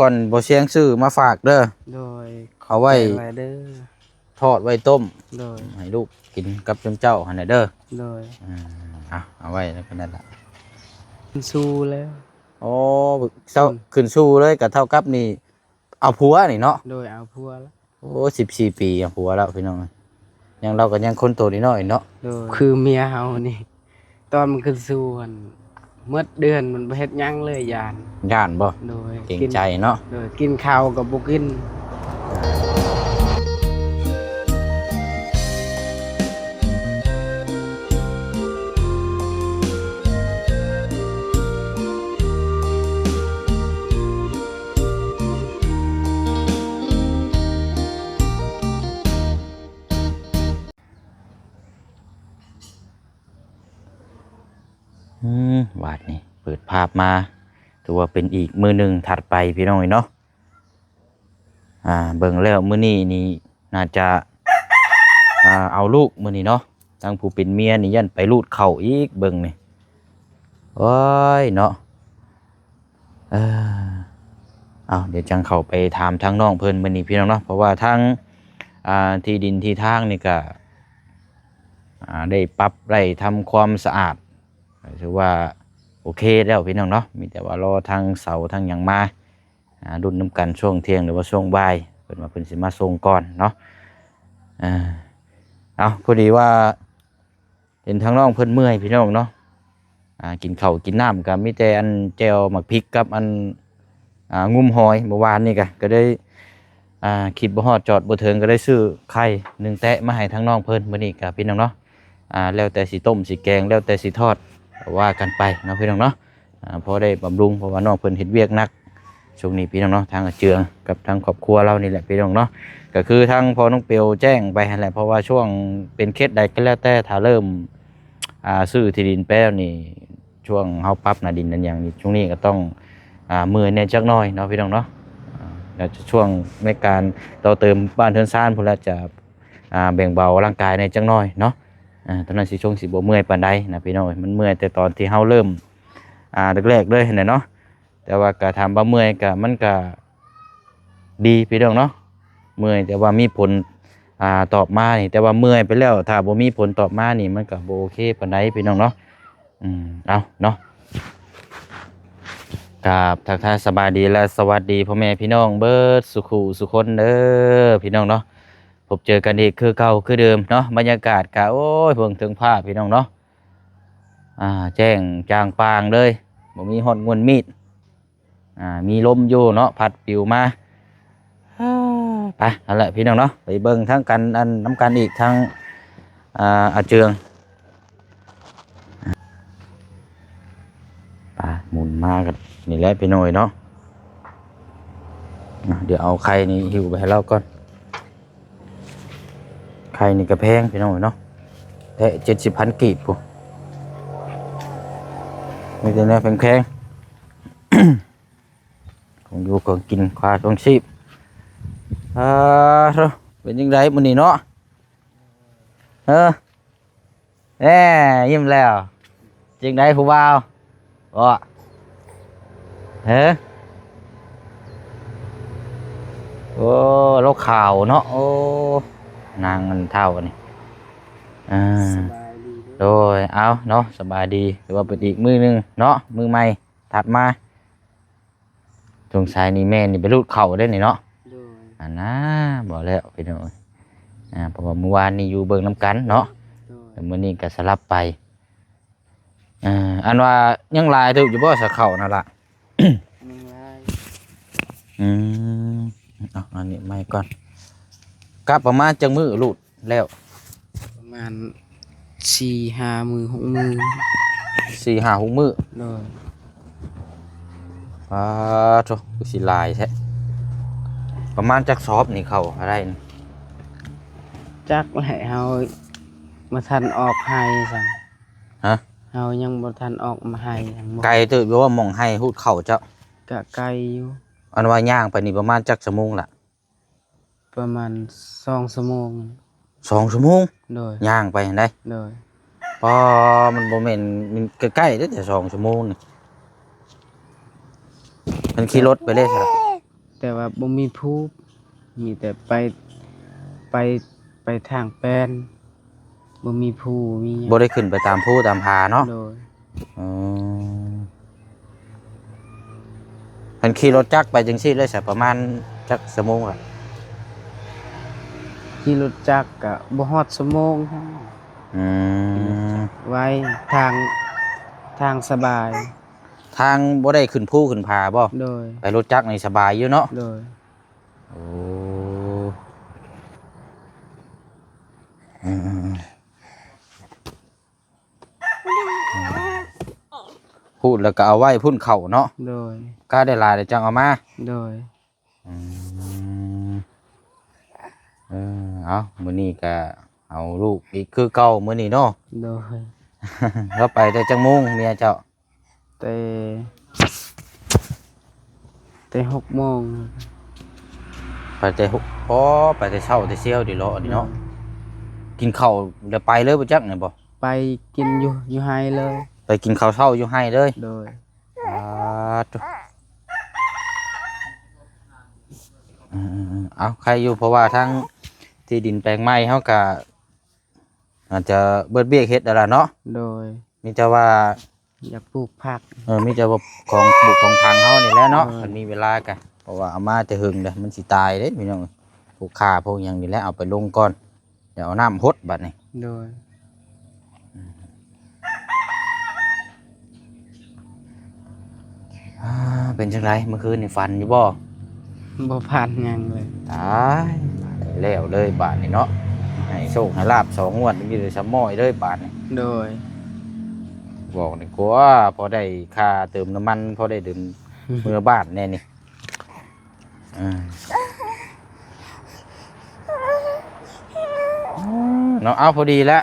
ກ່ອນບໍ່ສຽງຊື້ມາຝາກເດີ. ໂດຍ ເອົາໄວ້ ຂອບໃຈຫຼາຍເດີ. ທອດໄວ້ຕົ້ມ ໂດຍ ໃຫ້ລູກກິນກັບຈຸມເຈົ້າຫັ້ນແຫຼະເດີ. ໂດຍ ອ່າ ເອົາ ເອົາໄວ້ແລ້ວກໍນັ້ນລະ ຂຶ້ນສູ່ແລ້ວ. ໂອ້ ເຈົ້າ ຂຶ້ນສູ່ເລີຍ ກໍເທົ່າກັບນີ້ເອົາຜົວນີ້ເນາະ. ໂດຍ ເອົາຜົວແລ້ວ. ໂອ້ ສິບສີ່ປີເອົາຜົວແລ້ວພີ່ນ້ອງ. ຍັງ ລາວກໍຍັງຄົນໂຕນ້ອຍໆເນາະ. ໂດຍ ຄືເມຍເຮົານີ້ ຕອນມັນຂຶ້ນສູ່ຫັ້ນ ໝົດເດືອນມັນບໍ່ເຮັດຫຍັງເລີຍ ຢ້ານ. ຢ້ານບໍ່? ໂດຍ ເກງໃຈເນາະ. ໂດຍ ກິນເຂົ້າກໍບໍ່ກິນ. ອືມ ບາດນີ້ເປີດພາບມາ ຖືວ່າເປັນອີກມື້ໜຶ່ງຖັດໄປພີ່ນ້ອງເອີຍເນາະ. ອ່າ ເບິ່ງແລ້ວມື້ນີ້ນີ້ໜ້າຈະ ອ່າ ເອົາລູກມື້ນີ້ເນາະ. ທາງຜູ້ເປັນເມຍນີ້ຢ້ານໄປລູດເຂົ້າອີກ ເບິ່ງນີ້ ໂອ້ຍເນາະ. ເອີ ເອົາ ດຽວຈັ່ງເຂົ້າໄປຖາມທາງນ້ອງເພິ່ນມື້ນີ້ພີ່ນ້ອງເນາະ ເພາະວ່າທາງ ອ່າ ທີ່ດິນທີ່ທາງນີ້ກະ ອ່າ ໄດ້ປັບໄດ້ທຳຄວາມສະອາດ ຖືວ່າໂອເຄແລ້ວພີ່ນ້ອງເນາະ. ມີແຕ່ວ່າລໍທາງເສົາທາງຫຍັງມາ ອ່າ ລຸ້ນນຳກັນຊ່ວງທ່ຽງ ຫຼືວ່າຊ່ວງບ່າຍ ເພິ່ນວ່າເພິ່ນຊິມາສົ່ງກ່ອນເນາະ. ເອົາ ພໍດີວ່າ ເຫັນທາງນ້ອງເພິ່ນເມື່ອຍພີ່ນ້ອງເນາະ. ອ່າ ກິນເຂົ້າກິນນ້ຳກໍມີແຕ່ອັນແຈ່ວໝາກພິກກັບອັນ ອ່າ ງຸ້ມຫອຍ. ເມື່ອວານນີ້ກໍ ກໍໄດ້ ອ່າ ຄິດບໍ່ຮອດຈອດບໍ່ເຖິງ ກໍໄດ້ຊື້ໄຂ່ໜຶ່ງແຕະມາໃຫ້ທາງນ້ອງເພິ່ນມື້ນີ້ກໍພີ່ນ້ອງເນາະ. ອ່າ ແລ້ວແຕ່ຊິຕົ້ມຊິແກງ ແລ້ວແຕ່ຊິທອດ ກໍວ່າກັນໄປເນາະພີ່ນ້ອງເນາະ. ອ່າ ພໍໄດ້ບຳລຸງ ເພາະວ່ານ້ອງເພິ່ນເຮັດວຽກໜັກຊ່ວງນີ້ພີ່ນ້ອງເນາະ. ທາງອາເຈືອງກັບທາງຄອບຄົວລາວນີ້ແຫຼະພີ່ນ້ອງເນາະ ກໍຄືທາງພໍ່ນ້ອງເປວແຈ້ງໄປຫັ້ນແຫຼະ ເພາະວ່າຊ່ວງເປັນເຂດໃດກໍແລ້ວແຕ່ ຖ້າເລີ່ມ ອ່າ ຊື້ທີ່ດິນໄປແລ້ວນີ້ ຊ່ວງເຮົາປັບໜ້າດິນນັ້ນຫຍັງນີ້ ຊ່ວງນີ້ກໍຕ້ອງ ອ່າ ເມື່ອຍແດ່ຈັກໜ້ອຍເນາະພີ່ນ້ອງເນາະ. ອ່າ ແລ້ວຈະຊ່ວງໃນການຕໍ່ເຕີມບ້ານເຮືອນຊານພຸ້ນລະ ຈະ ອ່າ ແບ່ງເບົາຮ່າງກາຍແດ່ຈັກໜ້ອຍເນາະ. ອ່າ ຕອນນັ້ນຊິຊ່ວງຊິບໍ່ເມື່ອຍປານໃດນະພີ່ນ້ອງເອີຍ ມັນເມື່ອຍແຕ່ຕອນທີ່ເຮົາເລີ່ມ ອ່າ ແລກໆເລີຍຫັ້ນແຫຼະເນາະ. ແຕ່ວ່າກໍຖາມວ່າເມື່ອຍກໍ ມັນກໍດີພີ່ນ້ອງເນາະ ເມື່ອຍ ແຕ່ວ່າມີຜົນ ອ່າ ຕອບມານີ້. ແຕ່ວ່າເມື່ອຍໄປແລ້ວ ຖ້າບໍ່ມີຜົນຕອບມານີ້ ມັນກໍບໍ່ໂອເຄປານໃດພີ່ນ້ອງເນາະ. ອືມ ເອົາເນາະ ກາບທັກທາຍສະບາຍດີ ແລະ ສະຫວັດດີພໍ່ແມ່ພີ່ນ້ອງເບິດສູ່ຄູ່ສູ່ຄົນເດີພີ່ນ້ອງເນາະ. ພົບເຈີກັນອີກຄືເກົ່າຄືເດີມເນາະ. ບັນຍາກາດກະ ໂອ້ຍ ເບິ່ງເທິງຟ້າພີ່ນ້ອງເນາະ ອ່າ ແຈ້ງຈາງປາງເລີຍ ບໍ່ມີຮອດງວນມີດ ອ່າ ມີລົມຢູ່ເນາະ ພັດປິວມາ. ໄປ ຫັ້ນແຫຼະພີ່ນ້ອງເນາະ ໄປເບິ່ງທາງກັນ ອັນ ນຳກັນອີກທາງ ອ່າ ອາເຈືອງ. ໄປ ໝູນມາກັນນີ້ແຫຼະພີ່ນ້ອງເອີຍເນາະ. ອ່າ ດຽວເອົາໄຂ່ນີ້ຫິ້ວໄປໃຫ້ລາວກ່ອນ. ໄຂ່ນີ້ກໍແພງພີ່ນ້ອງເອີຍເນາະ ແທະເຈັດສິບພັນກີບພຸ້ນ ມີແຕ່ແນວແພງໆ ຂອງຢູ່ຂອງກິນ ຄ່າຄອງຊີບ. ອ່າ ໂທ້ ເປັນຈັ່ງໃດມື້ນີ້ເນາະ? ເອີ ແນ່ ຍິ້ມແລ້ວ ຈັ່ງໃດຜູ້ບ່າວ? ເບາະ ເອີ ໂອ້ ລາວຂາວເນາະ. ໂອ້ ນາງອັນເຖົ້ານີ້ ອ່າ ສະບາຍດີເດີ. ໂດຍ ເອົາເນາະ ສະບາຍດີ ຖືວ່າເປັນອີກມື້ໜຶ່ງເນາະ ມື້ໃໝ່ຖັດມາ. ສົງໄສນີ້ແມ່ນີ້ໄປລູດເຂົ້າໄດ້ນີ້ເນາະ. ໂດຍ ອັນນ່າ ບໍ່ແລ້ວພີ່ນ້ອງເອີຍ ອ່າ ເພາະວ່າມື້ວານນີ້ຢູ່ເບິ່ງນຳກັນເນາະ. ໂດຍ ແລ້ວມື້ນີ້ກໍສະຫຼັບໄປ. ອ່າ ອັນວ່າຍັງຫຼາຍເຕີບຢູ່ບໍ່ ສາເຂົ້ານັ້ນລະ? ຍັງຫຼາຍ. ອືມ ເອົາອັນນີ້ໃໝ່ກ່ອນ. ກັບປະມານຈັກມື້ລູດ ແລ້ວ? ປະມານສີ່ຫ້າມື້ ຫົກມື້ ສີ່ຫ້າຫົກມື້. ໂດຍ ປາໂທ້ ຄືຊິຫຼາຍແທ້. ປະມານຈັກສອບນີ້ເຂົ້າຫາໄດ້? ຈັກແຫຼະ ເຮົາບໍ່ທັນອອກໄຮ່ຊ້ຳ. ຮະ? ເຮົາຍັງບໍ່ທັນອອກມາໄຮ່. ໄກເຕີບຢູ່ບໍ່ ໝ່ອງໄຮ່ຮູດເຂົ້າເຈົ້າ? ກະໄກຢູ່. ອັນວ່າຍ່າງໄປນີ້ປະມານຈັກຊົ່ວໂມງລະ? ປະມານສອງຊົ່ວໂມງ. ສອງຊົ່ວໂມງ? ໂດຍ ຍ່າງໄປຫັ້ນໃດ໋. ໂດຍ ປໍ ມັນບໍ່ແມ່ນ ມັນໃກ້ໆເດ້ ແຕ່ສອງຊົ່ວໂມງນີ້. ມັນຂີ່ລົດໄປເດ້ຊະ? ແຕ່ວ່າບໍ່ມີພູ ມີແຕ່ໄປ ໄປ ໄປທາງແປນ ບໍ່ມີພູມີຫຍັງ ບໍ່ໄດ້ຂຶ້ນໄປຕາມພູຕາມຜາເນາະ. ໂດຍ. ອືມ ຄັນຂີ່ລົດຈັກໄປຈັ່ງຊີ້ເລີຍຊະ ປະມານຈັກຊົ່ວໂມງລະ? ຂີ່ລົດຈັກກະບໍ່ຮອດຊົ່ວໂມງ. ອືມ ໄວ ທາງ ທາງສະບາຍ. ທາງບໍ່ໄດ້ຂຶ້ນພູຂຶ້ນຜາບໍ່? ໂດຍ. ໄປລົດຈັກນີ້ສະບາຍຢູ່ເນາະ? ໂດຍ. ໂອ້ ອືມ ພູດແລ້ວກໍເອົາໄວ້ພຸ້ນເຂົ້າເນາະ? ໂດຍ. ກະໄດ້ຫຼາຍແລ້ວຈັ່ງເອົາມາ? ໂດຍ. ອືມ ເອີ ເອົາ ມື້ນີ້ກະເອົາລູກອີກຄືເກົ່າມື້ນີ້ເນາະ? ໂດຍ. ລາວໄປແຕ່ຈັກໂມງເມຍເຈົ້າ? ແຕ່ ແຕ່ຫົກໂມງ. ໄປແຕ່ຫົກ ອໍ ໄປແຕ່ເຊົ້າແຕ່ຊຽວເດເລາະນີ້ເນາະ? ໂດຍ. ກິນເຂົ້າແລ້ວໄປເລີຍບໍ່ຈັກນີ້ບໍ່? ໄປກິນຢູ່ ຢູ່ໄຮ່ເລີຍ. ໄປກິນເຂົ້າເຊົ້າຢູ່ໄຮ່ເລີຍ? ໂດຍ. ອາ ໂທ້ ອືມໆໆ ເອົາ ໃຄຢູ່ ເພາະວ່າທາງທີ່ດິນແປງໃໝ່ເຮົາກະ ອາດຈະເບິດວຽກເຮັດແລ້ວລະເນາະ? ໂດຍ. ມີແຕ່ວ່າຢາກປູກຜັກ. ເອີ ມີແຕ່ວ່າຂອງປູກຂອງຝັງເຮົານີ້ແຫຼະເນາະ. ໂດຍ. ຄັນມີເວລາກະ ເພາະວ່າເອົາມາແຕ່ເຫິງແລ້ວ ມັນຊິຕາຍເດ້ພີ່ນ້ອງ. ພວກຂ່າພວກຫຍັງນີ້ແຫຼະ ເອົາໄປລົງກ່ອນ ດຽວເອົານ້ຳຫົດບັດນີ້. ໂດຍ. ອາ ເປັນຈັ່ງໃດ ເມື່ອຄືນນີ້ຝັນຢູ່ບໍ່? ບໍ່ຝັນຫຍັງເລີຍ. ຕາຍ ແລ້ວເລີຍບາດນີ້ເນາະ. ໃຫ້ໂຊກໃຫ້ລາບສອງງວດ ມີແຕ່ສະໝ້ອຍເລີຍບາດນີ້. ໂດຍ. ບອກດີກວ່າ ພໍໄດ້ຄ່າເຕີມນ້ຳມັນ ພໍໄດ້ເດີນເມືອບ້ານແດ່ນີ້. ອືມ ເນາະ ເອົາ ພໍດີແລ້ວ.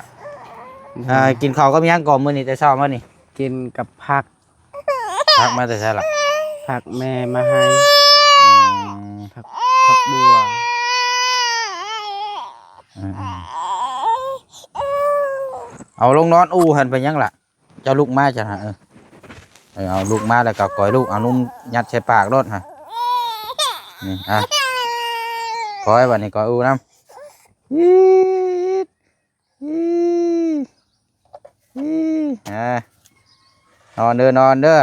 ອືມ. ອ່າ ກິນເຂົ້າກັບຫຍັງກ່ອນມື້ນີ້ແຕ່ເຊົ້າມານີ້? ກິນກັບຜັກ. ຜັກມາແຕ່ໃສລະ? ຜັກແມ່ມາໃຫ້. ອືມ. ຜັກ ຜັກບົວ. ອືມໆ ເອົາລົງນອນອູ່ຫັ້ນໄປຫຍັງລະ? ເຈົ້າລຸກມາຊັ້ນຫະ ເອີ ເອີ ເອົາລຸກມາແລ້ວກໍກອຍລູກ ເອົານົມຍັດໃສ່ປາກໂລດຫະ. ນີ້ ອ່ະ ກອຍ ບັດນີ້ກອຍອູ່ນຳ. ອີດ ອີດ ອີດ ອ່າ ນອນເດີ ນອນເດີ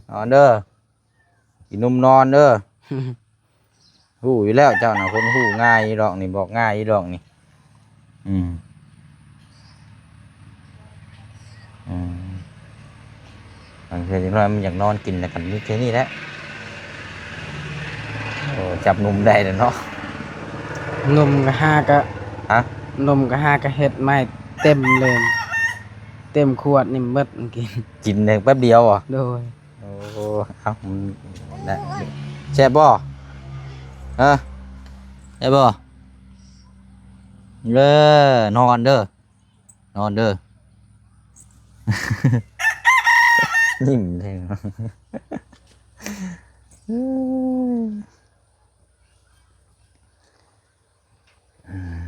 ນອນເດີ ກິນນົມນອນເດີ. ຮູ້ຢູ່ແລ້ວເຈົ້ານະ ຄົນຮູ້ງ່າຍຢູ່ດອກນີ້ ບອກງ່າຍຢູ່ດອກນີ້. ອືມ ອືມ ບາງເທື່ອເດັກນ້ອຍມັນຢາກນອນກິນແລ້ວກໍມີແຄ່ນີ້ແຫຼະ. ໂອ້ ຈັບນົມໄດ້ແລ້ວເນາະ. ນົມກໍຫາກະ ຮະ? ນົມກໍຫາກະເຮັດໃໝ່ເຕັມເລີຍ ເຕັມຂວດນີ້ໝົດ ມັນກິນ ກິນໄດ້ແປັບດຽວບໍ? ໂດຍ. ໂອ້ ເອົາ ມັນ ແຊບບໍ່? ຮະ ແຊບບໍ່? ເອີ ນອນເດີ ນອນເດີ. ຍິ້ມແທ້.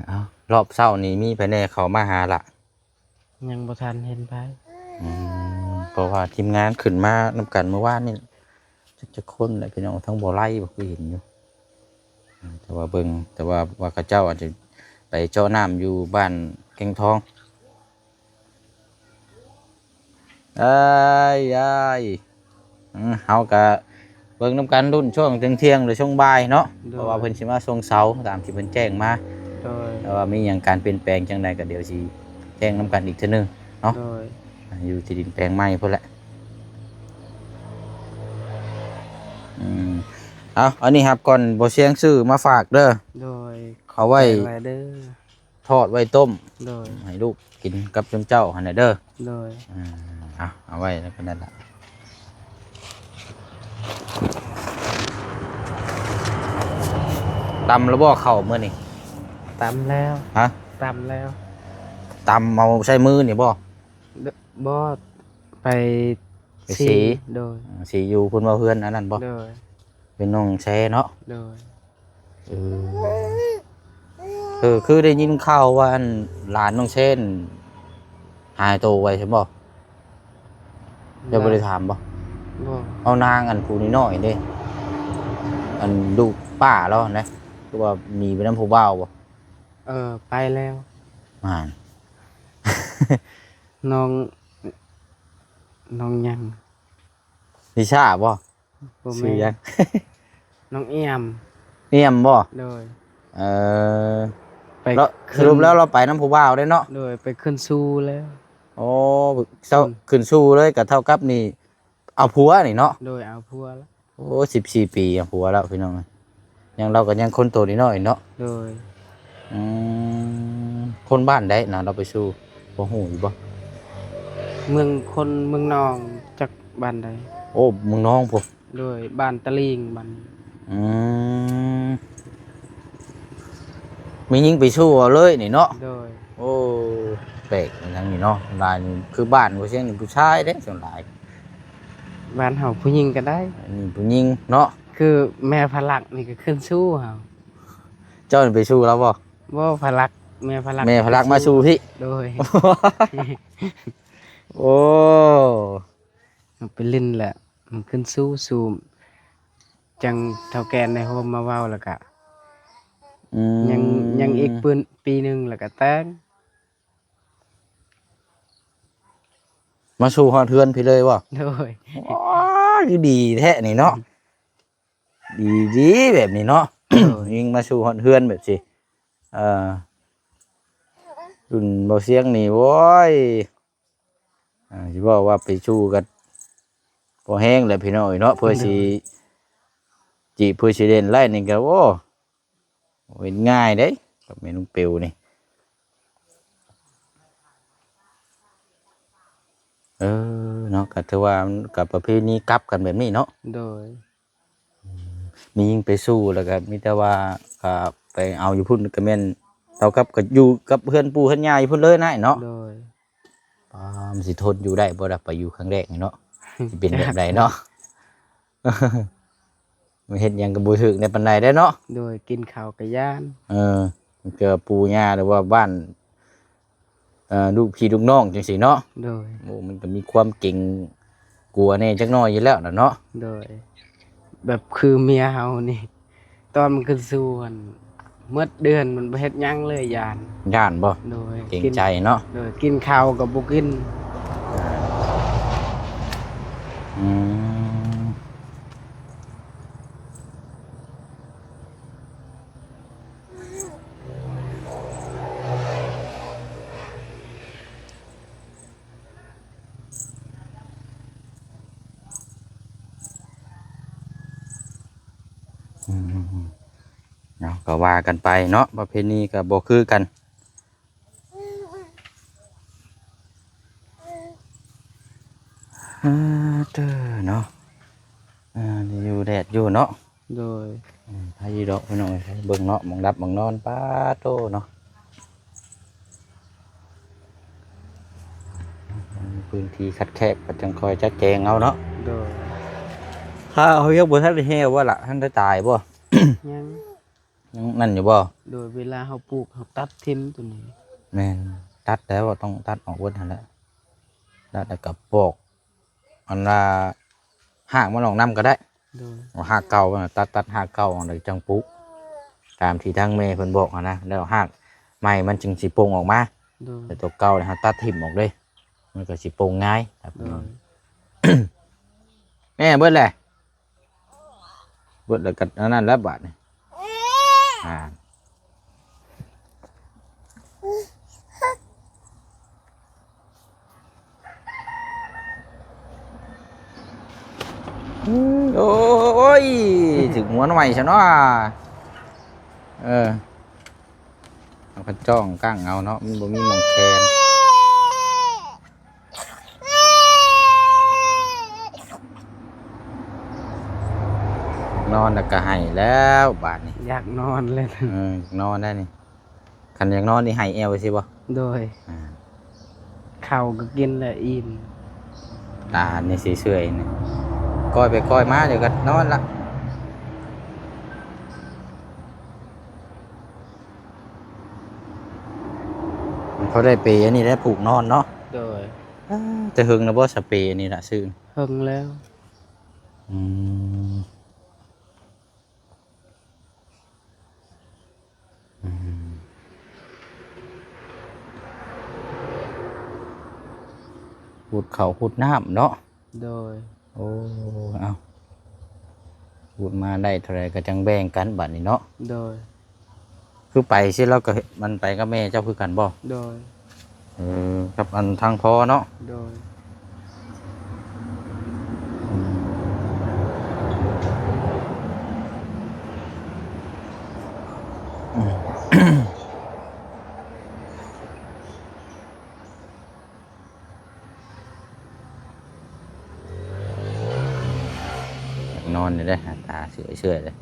ເອົາ ລອບເຊົ້ານີ້ມີໃຜແດ່ເຂົ້າມາຫາລະ? ຍັງບໍ່ທັນເຫັນໃຜ. ອືມ ເພາະວ່າທີມງານຂຶ້ນມານຳກັນມື້ວານນີ້ ຈັກ ຈັກຄົນແຫຼະພີ່ນ້ອງ ທັງບໍ່ໄລ່ບໍ່ຄືເຫັນຢູ່. ແຕ່ວ່າເບິ່ງ ແຕ່ວ່າ ວ່າເຂົາເຈົ້າອາດຈະໄປເຈາະນ້ຳຢູ່ບ້ານແກ້ງທອງ. ອ້າຍ ອ້າຍ ອືມ ເຮົາກະເບິ່ງນຳກັນ ລຸ້ນຊ່ວງທ່ຽງໆ ຫຼືຊ່ວງບ່າຍເນາະ. ໂດຍ. ເພາະວ່າເພິ່ນຊິມາສົ່ງເສົາຕາມທີ່ເພິ່ນແຈ້ງມາ. ໂດຍ. ແຕ່ວ່າມີຫຍັງການປ່ຽນແປງຈັ່ງໃດກໍດຽວຊິແຈ້ງນຳກັນອີກເທື່ອໜຶ່ງເນາະ. ໂດຍ. ຢູ່ທີ່ດິນແປງໃໝ່ພຸ້ນແຫຼະ. ອືມ ເອົາ ອັນນີ້ຮັບກ່ອນ ບໍ່ຊຽງຊື້ມາຝາກເດີ. ໂດຍ. ເອົາໄວ້ ຂອບໃຈຫຼາຍເດີ. ທອດໄວ້ຕົ້ມ. ໂດຍ. ໃຫ້ລູກກິນກັບຈຸມເຈົ້າຫັ້ນນະເດີ. ໂດຍ. ອືມ ເອົາ ເອົາໄວ້ແລ້ວກໍນັ້ນລະ. ຕຳແລ້ວບໍ່ເຂົ້າມື້ນີ້? ຕຳແລ້ວ. ຮະ? ຕຳແລ້ວ. ຕຳເອົາໃຊ້ມືນີ້ບໍ່? ບໍ່ ໄປ ໄປສີ. ສີ. ໂດຍ. ສີຢູ່ພຸ້ນບໍ່ ເຮືອນອັນນັ້ນບໍ່? ໂດຍ. ເປັນນ້ອງແຊເນາະ. ໂດຍ. ເອີ ເອີ ຄືໄດ້ຍິນຂ່າວວ່າ ອັນ ຫຼານນ້ອງເຊນຫາຍໂຕໄວຊັ້ນບໍ່? ເຈົ້າບໍ່ໄດ້ຖາມບໍ່? ບໍ່. ເອົາ ນາງອັນຜູ້ນ້ອຍໆເດ້. ອັນລູກປ້າລາວຫັ້ນນະ ຄືວ່າໜີໄປນຳຜູ້ບ່າວບໍ່? ເອີ ໄປແລ້ວ. ອ່າ ນ້ອງ ນ້ອງຫຍັງ? ນິຊາບໍ່? ບໍ່ແມ່ນ. ຊື່ຫຍັງ? ນ້ອງອຽມ. ອຽມບໍ່? ໂດຍ. ເອີ ໄປ ແລ້ວ ສະຫຼຸບແລ້ວລາວໄປນຳຜູ້ບ່າວເດ້ເນາະ? ໂດຍ ໄປຂຶ້ນສູ່ແລ້ວ. ໂອ້ ເຈົ້າ ຂຶ້ນສູ່ເລີຍ ກໍເທົ່າກັບນີ້ເອົາຜົວນີ້ເນາະ? ໂດຍ ເອົາຜົວແລ້ວ. ໂອ້ ສິບສີ່ປີເອົາຜົວແລ້ວພີ່ນ້ອງເອີຍ. ຍັງ ລາວກໍຍັງຄົນໂຕນ້ອຍໆເນາະ? ໂດຍ. ອືມ ຄົນບ້ານໃດນະລາວໄປສູ່ ພໍຮູ້ຢູ່ບໍ່? ເມືອງ ຄົນເມືອງນອງ ຈັກບ້ານໃດ? ໂອ້ ເມືອງນອງພຸ້ນ. ໂດຍ ບ້ານຕະລິງ ບ້ານ. ອືມ ມີຍິງໄປສູ່ເອົາເລີຍນີ້ເນາະ? ໂດຍ. ໂອ້ ແປກອີຫຍັງນີ້ເນາະ ຫຼາຍນີ້ ຄືບ້ານບໍ່ຊຽງນີ້ຜູ້ຊາຍເດ້ສ່ວນຫຼາຍ. ບ້ານເຮົາຜູ້ຍິງກໍໄດ້. ອັນນີ້ຜູ້ຍິງເນາະ? ຄືແມ່ພະລັກນີ້ກໍຂຶ້ນສູ່ເຮົາ. ເຈົ້ານີ້ໄປສູ່ລາວບໍ່? ບໍ່ ພະລັກ ແມ່ພະລັກ ແມ່ພະລັກມາສູ່ພີ້? ໂດຍ. ໂອ້ ໄປຫຼິ້ນແຫຼະ ມັນຂຶ້ນສູ່ ສູ່ ຈັ່ງເຖົ້າແກ່ໃນໂຮມມາເວົ້າ ແລ້ວກະ ອືມ ຍັງ ຍັງອີກປີ ປີໜຶ່ງແລ້ວກະແຕ່ງ. ມາສູ່ຮອດເຮືອນພີ້ເລີຍບໍ່? ໂດຍ. ໂອ້ຍ ຄືດີແທ້ນີ້ເນາະ. ດີ ດີແບບນີ້ເນາະ. ໂດຍ. ຍິງມາສູ່ຮອດເຮືອນແບບຊີ້ ເອີ ລຸ້ນບໍ່ຊຽງນີ້ ໂອ້ຍ ອ່າ ຊິເວົ້າວ່າໄປສູ່ກັນພໍແຮງແຫຼະພີ່ນ້ອງເອີຍເນາະ. ເພື່ອຊິ ໂດຍ ຈີບ ເພື່ອຊິເຫຼັ້ນໄລ່ນີ້ກໍ ໂອ້ ບໍ່ເຮັດງ່າຍເດ້ ກັບແມ່ນ້ອງເປວນີ້. ເອີ ເນາະ ກໍຖືວ່າມັນກໍປະເພນີກັບກັນແບບນີ້ເນາະ. ໂດຍ. ອືມ ມີຍິງໄປສູ່ ແລ້ວກໍມີແຕ່ວ່າ ກໍໄປເອົາຢູ່ພຸ້ນ ກໍແມ່ນເທົ່າກັບ ກໍຢູ່ກັບເຮືອນປູ່ເຮືອນຍ່າຢູ່ພຸ້ນເລີຍນາຍເນາະ. ໂດຍ. ປ້າ ມັນຊິທົນຢູ່ໄດ້ບໍ່ລະ ໄປຢູ່ຄັ້ງແລກນີ້ເນາະ ຊິເປັນແບບໃດເນາະ? ມັນເຮັດຫຍັງກໍບໍ່ຖືກແນວປານໃດເດ້ເນາະ. ໂດຍ. ກິນເຂົ້າກໍຢ້ານ. ເອີ ມັນກໍປູ່ຍ່າ ຫຼືວ່າບ້ານ ເອີ ລູກພີ່ລູກນ້ອງຈັ່ງຊີ້ເນາະ. ໂດຍ. ໂອ້ ມັນກໍມີຄວາມເກງກົວແດ່ຈັກໜ້ອຍຢູ່ແລ້ວນະເນາະ. ໂດຍ. ແບບຄືເມຍເຮົານີ້ ຕອນມັນຂຶ້ນສູ່ຫັ້ນ ໝົດເດືອນມັນບໍ່ເຮັດຫຍັງເລີຍ ຢ້ານ. ຢ້ານບໍ່? ໂດຍ. ເກງໃຈເນາະ. ໂດຍ. ກິນເຂົ້າກໍບໍ່ກິນ. ອືມ. ອືມ ເນາະ ກໍວ່າກັນໄປເນາະ ປະເພນີກໍບໍ່ຄືກັນ. ອາ ເຕີເນາະ ອາ ຢູ່ແດດຢູ່ເນາະ. ໂດຍ. ອືມ ໃຜດອກພີ່ນ້ອງເອີຍ ເບິ່ງເນາະ ໝ່ອງດັບໝ່ອງນອນ ປາໂຕເນາະ ພື້ນທີ່ຄັບແຄບ ກໍຈັ່ງຄ່ອຍຈັດແຈງເອົາເນາະ. ໂດຍ. ຖ້າເຮົາຍັງບໍ່ທັນໄດ້ແຮ່ບໍ່ລະ ທັນໄດ້ຕາຍບໍ່? ຍັງ. ຍັງນັ້ນຢູ່ບໍ່? ໂດຍ. ເວລາເຮົາປູກ ເຮົາຕັດຖິ້ມໂຕນີ້. ແມ່ນ ຕັດແລ້ວ ຕ້ອງຕັດອອກເບິດຫັ້ນແຫຼະ ຕັດແລ້ວກໍປອກ ອັນວ່າຮາກມັນອອກນຳກໍໄດ້. ໂດຍ. ເອົາຮາກເກົ່າມັນນະ ຕັດ ຕັດຮາກເກົ່າອອກ ແລ້ວຈັ່ງປູກ ຕາມທີ່ທາງແມ່ເພິ່ນບອກຫັ້ນນະ ແລ້ວຮາກໃໝ່ມັນຈຶ່ງຊິປົ່ງອອກມາ. ໂດຍ. ແຕ່ຕົວເກົ່ານີ້ເຮົາຕັດຖິ້ມອອກເດ້ ມັນກໍຊິປົ່ງງ່າຍ. ໂດຍ. ແມ່ ເບິດແຫຼະ. ເບິດແລ້ວກໍອັນນັ້ນແຫຼະບາດນີ້ ອ່າ ໂອ້ຍ ຖືກຫົວໜ່ວຍຊະເນາະ. ເອີ ເອົາຄັນຈ້ອງກັ້ງເອົາເນາະ ມັນບໍ່ມີໝ່ອງແຂນ. ນອນແລ້ວກໍໄຫ້ແລ້ວບາດນີ້ ຢາກນອນແລ້ວ. ເອີ ນອນໄດ້ນີ້ ຄັນຢາກນອນນີ້ໄຫ້ແອວໄປຊີ້ບໍ່? ໂດຍ. ອ່າ ເຂົ້າກໍກິນແລ້ວອີ່ມ ຕານີ້ຊິເຊື່ອຍນີ້ ກ້ອຍໄປກ້ອຍມາ ດຽວກໍນອນລະ. ເຂົາໄດ້ເປອັນນີ້ແຫຼະຜູກນອນເນາະ. ໂດຍ. ເອີ ແຕ່ເຫິງແລ້ວບໍ່ສະເປອັນນີ້ລະຊື້? ເຫິງແລ້ວ. ອືມ. ຂຸດເຂົ້າຂຸດນ້ຳເນາະ. ໂດຍ. ໂອ້ ເອົ້າ ຂຸດມາໄດ້ເທົ່າໃດກໍຈັ່ງແບ່ງກັນບາດນີ້ເນາະ. ໂດຍ. ຄືໄປຊິລາວກໍ ມັນໄປກັບແມ່ເຈົ້າຄືກັນບໍ່? ໂດຍ. ເອີ ກັບອັນທາງພໍ່ເນາະ. ໂດຍ. ອືມ ອືມ. ນອນຢູ່ເດ້ ຕາເຊື່ອຍໆເດ້.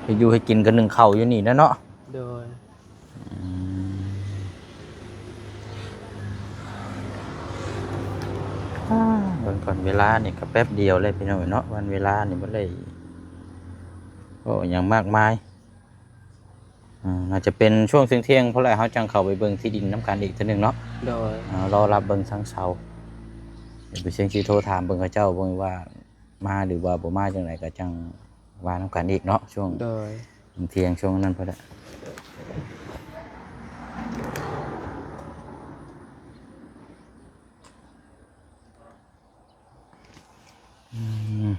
ເຮັດຢູ່ເຮັດກິນກໍໜຶ້ງເຂົ້າຢູ່ນີ້ແຫຼະເນາະ. ໂດຍ. ອືມ ອ່າ ເບິ່ງກ່ອນ ເວລານີ້ກໍແປັບດຽວເລີຍພີ່ນ້ອງເອີຍເນາະ. ວັນເວລານີ້ບໍ່ໄດ້ເວົ້າຫຍັງມາກມາຍ. ອ່າ ໜ້າຈະເປັນຊ່ວງທ່ຽງໆ ພຸ້ນແຫຼະ ເຮົາຈັ່ງເຂົ້າໄປເບິ່ງທີ່ດິນນຳກັນອີກເທື່ອໜຶ່ງເນາະ. ໂດຍ. ອ່າ ລໍຮັບເບິ່ງທາງເຊົາ ດຽວໄປເຊັງຊິໂທຖາມເບິ່ງເຂົາເຈົ້າເບິ່ງວ່າມາ ຫຼືວ່າບໍ່ມາ ຈັ່ງໃດກໍຈັ່ງວ່ານຳກັນອີກເນາະ ຊ່ວງ ໂດຍ ທ່ຽງ ຊ່ວງນັ້ນພຸ້ນແຫຼະ. ອືມ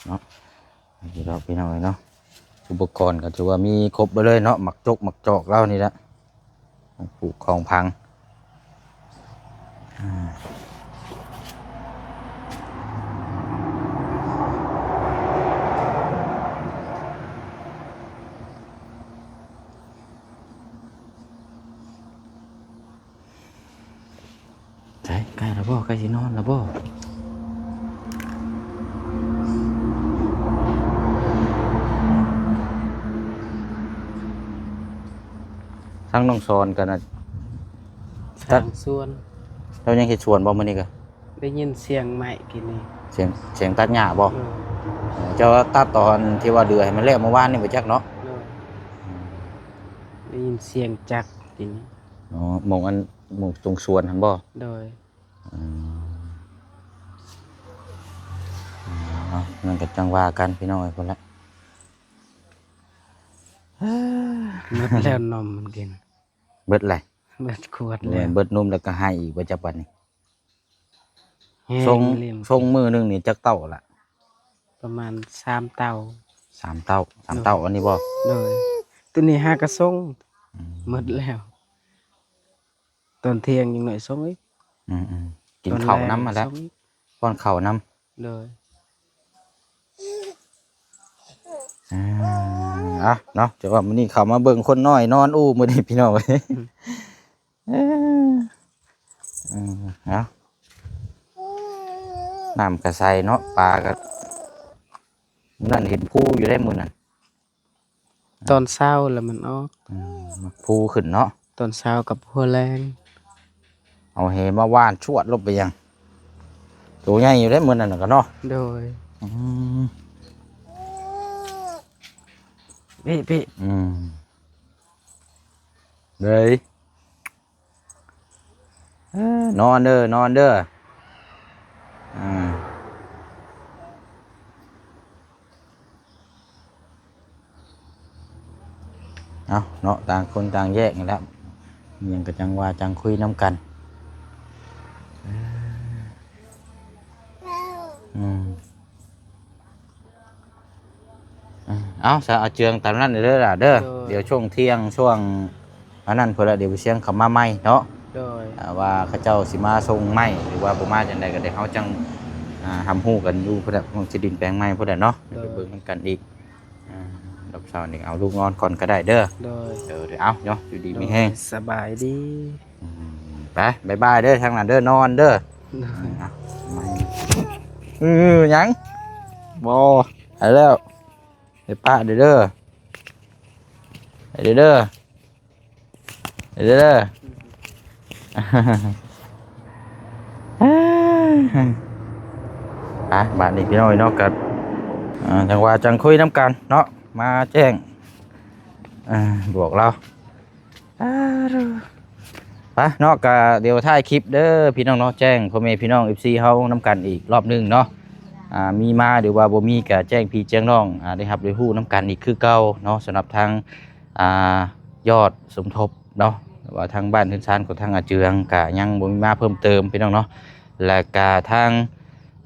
ເນາະ ນີ້ດອກພີ່ນ້ອງເອີຍເນາະ ອຸປະກອນກໍຖືວ່າມີຄົບເບິດເລີຍເນາະ ໝາກຈົກໝາກຈອກລາວນີ້ແຫຼະ ຂອງຜູກຂອງຝັງ. ອືມ ໃສ ໃກ້ແລ້ວບໍ່? ໃກ້ຊິນອນແລ້ວບໍ່? ທາງນ້ອງສອນກັນນະ ທາງສວນ ເຈົ້າຍັງເຮັດສວນບໍ່ມື້ນີ້ກະ? ໄດ້ຍິນສຽງໄມ້ກີ້ນີ້ ສຽງ ສຽງຕັດຫຍ້າບໍ່? ເອີ ເຈົ້າຕັດຕອນທີ່ວ່າເດືອໃຫ້ມັນແລ້ວມື້ວານນີ້ບໍ່ຈັກເນາະ? ໂດຍ. ອືມ ໄດ້ຍິນສຽງຈັກກີ້ນີ້. ອໍ ໝ່ອງອັນ ໝ່ອງຕົງສວນຫັ້ນບໍ່? ໂດຍ. ອືມ ເອົາ ນັ້ນກໍຈັ່ງວ່າກັນພີ່ນ້ອງເອີຍ ພຸ້ນລະ ໝົດແລ້ວນົມມັນກິນ ເບິດແລ້ວ ເບິດຂວດແລ້ວ ເບິດນົມແລ້ວກໍໄຫ້ອີກບໍ່ຈັກບັດນີ້. ແຮງ ຊົງ ເລີຍ ຊົງມື້ໜຶ່ງນີ້ຈັກເຕົ້າລະ? ປະມານສາມເຕົ້າ ສາມເຕົ້າ ສາມເຕົ້າ ໂດຍ ອັນນີ້ບໍ່? ໂດຍ. ໂຕນີ້ຫາກະຊົງ ອືມ ໝົດແລ້ວ. ຕອນທ່ຽງຍັງໜ້ອຍຊົງອີກ ອືມໆ ກິນເຂົ້ານຳຫັ້ນແຫຼະ ຕອນແລງຊົງອີກ ປ້ອນເຂົ້ານຳ ໂດຍ. ອືມ ເອົາເນາະ ແຕ່ວ່າມື້ນີ້ເຂົ້າມາເບິ່ງຄົນນ້ອຍນອນອູ້ມື້ນີ້ພີ່ນ້ອງເອີຍ ອືມ ເອີ ເອົາ ນ້ຳກະໃສເນາະ ປາກະ ນັ້ນເຫັນພູຢູ່ເດ້ມື້ນັ້ນ. ຕອນເຊົ້າແລ້ວມັນອອກ ອືມ ໝາກພູຂຶ້ນເນາະ ຕອນເຊົ້າກັບຫົວແລງ ເອົາແຫມາຫວ່ານຊວດລົງໄປຍັງ ໂຕໃຫຍ່ຢູ່ເດ້ມື້ນັ້ນນະກະເນາະ ໂດຍ ອືມ ເປ້ໆ ອືມ ເລີຍ. ເອີ ນອນເດີ ນອນເດີ ອາ ເອົາເນາະ ຕ່າງຄົນຕ່າງແຍກນີ້ແຫຼະ ມີຫຍັງກໍຈັ່ງວ່າຈັ່ງຄຸຍນຳກັນ ອືມ. ເອົາ ສະ ເອົາເຈືອງຕາມນັ້ນເດີຫຼ້າເດີ ໂດຍ ດຽວຊ່ວງທ່ຽງ ຊ່ວງອັນນັ້ນພຸ້ນລະ ດຽວໄປຊຽງເຂົາມາໃໝ່ເນາະ ໂດຍ ອ່າ ວ່າເຂົາເຈົ້າຊິມາສົ່ງໃໝ່ ຫຼືວ່າບໍ່ມາຈັ່ງໃດກໍໄດ້ ເຮົາຈັ່ງ ອ່າ ຮັບຮູ້ກັນຢູ່ພຸ້ນລະ ຂອງທີ່ດິນແປງໃໝ່ພຸ້ນລະເນາະ ໂດຍ ໄປເບິ່ງນຳກັນອີກ ອ່າ ດອກເຊົ້ານີ້ເອົາລູກນອນກ່ອນກໍໄດ້ເດີ ໂດຍ ເອີ ເອົາເນາະ ຢູ່ດີມີແຮງ ໂດຍ ສະບາຍດີ ອືມ ໄປ ບາຍບາຍເດີ ທາງນັ້ນເດີ ນອນເດີ ໂດຍ ອືມ ຫຍັງ ບໍ່ ໄປແລ້ວ ໄປປະເດີ ໄປເດີ ໄປເດີ ໄປ ບາດນີ້ພີ່ນ້ອງເນາະ ກໍ ອ່າ ຈັ່ງວ່າຈັ່ງຄຸຍນຳກັນເນາະ ມາແຈ້ງ ອ່າ ບອກລາວ ອ່າ ປະເນາະ ກະດຽວທ້າຍຄລິບເດີພີ່ນ້ອງເນາະ ແຈ້ງພໍ່ແມ່ພີ່ນ້ອງ ເອັຟຊີ ເຮົານຳກັນອີກລອບໜຶ່ງເນາະ ອ່າ ມີມາ ຫຼືວ່າບໍ່ມີ ກະແຈ້ງພີ່ແຈ້ງນ້ອງ ອ່າ ໄດ້ຮັບໄດ້ຮູ້ນຳກັນອີກຄືເກົ່າເນາະ ສຳລັບທາງ ອ່າ ຍອດສົມທົບເນາະ ວ່າທາງບ້ານເຮືອນຊານຂອງທາງອາເຈືອງ ກະຍັງບໍ່ມີມາເພີ່ມເຕີມພີ່ນ້ອງເນາະ ແລະກະທາງ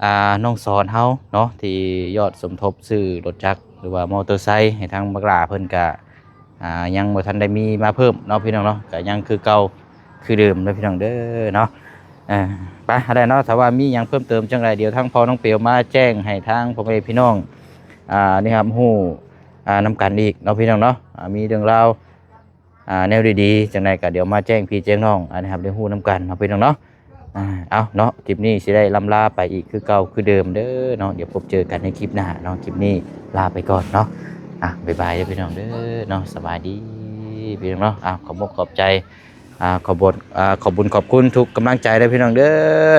ອ່າ ນ້ອງສອນເຮົາເນາະ ທີ່ຍອດສົມທົບຊື້ລົດຈັກ ຫຼືວ່າມໍເຕີໄຊ ໃຫ້ທາງບັກຫຼ້າເພິ່ນກະ ອ່າ ຍັງບໍ່ທັນໄດ້ມີມາເພີ່ມເນາະພີ່ນ້ອງເນາະ ກະຍັງຄືເກົ່າຄືເດີມເດີພີ່ນ້ອງເດີເນາະ ເອີ ໄປ ຫັ້ນແຫຼະເນາະ ຖ້າວ່າມີຫຍັງເພີ່ມເຕີມຈັ່ງໃດ ດຽວທາງພໍ່ນ້ອງເປວມາແຈ້ງໃຫ້ທາງພໍ່ແມ່ພີ່ນ້ອງ ອ່າ ໄດ້ຮັບຮູ້ ອ່າ ນຳກັນອີກເນາະພີ່ນ້ອງເນາະ ອ່າ ມີເລື່ອງລາວ ອ່າ ແນວດີໆ ຈັ່ງໃດກະດຽວມາແຈ້ງພີ່ແຈ້ງນ້ອງ ອ່າ ໃຫ້ຮັບໄດ້ຮູ້ນຳກັນເນາະພີ່ນ້ອງເນາະ ອ່າ ເອົາເນາະ ຄລິບນີ້ຊິໄດ້ລ່ຳລາໄປອີກຄືເກົ່າຄືເດີມເດີເນາະ ດຽວພົບເຈີກັນໃນຄລິບໜ້າເນາະ ຄລິບນີ້ລາໄປກ່ອນເນາະ ອ່າ ບາຍບາຍເດີພີ່ນ້ອງເດີເນາະ ສະບາຍດີພີ່ນ້ອງເນາະ ອ່າ ຂອບອົກຂອບໃຈ ອ່າ ຂອບ ອ່າ ຂອບບຸນຂອບຄຸນທຸກກຳລັງໃຈເດີພີ່ນ້ອງເດີ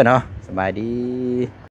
ເນາະ ສະບາຍດີ.